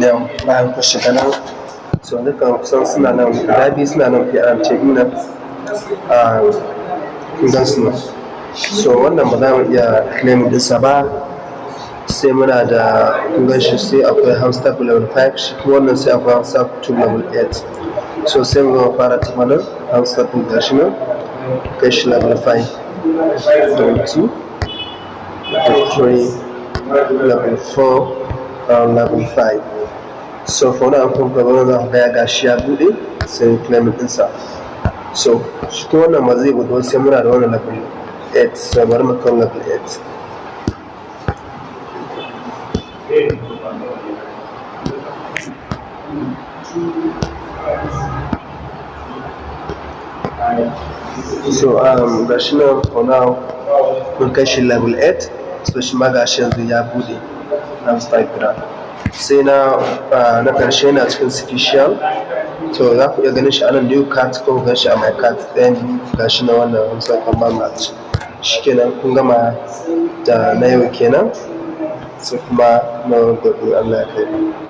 Na yau bayan kun shiga nan, so dukkan kusan suna nan guda biyu, suna nan PRM ce biyu nan, kun gan su nan. So wannan ba za mu iya claim ɗinsa ba sai muna da, kun gan shi, sai akwai Hamster level 5. Shi kuma wannan sai akwai Hamster 2 level 8. So sai mu gama fara taɓa nan Hamster 2, gashi nan, kai shi level 5, level 2, level 3, level 4 and level 5. So for now, kun ga wannan, za ku ga ya gashi ya buɗe, sai claim ɗinsa. So shi kuma wannan ba zai buɗe sai muna da wannan level 8. So bari mu kawo level 8. So gashi nan, for now mun kai shi level 8. So shi ma gashi yanzu ya bude Hamster Grab. Sai na karshe na cikin special. To za ku iya ganin shi a nan new card ko gan shi a my card, ɗayan biyu. Gashi na wannan Hamster Kombat match. Shikenan, kun gama da na yau kenan, sai kuma na gobe, Allah ya kai.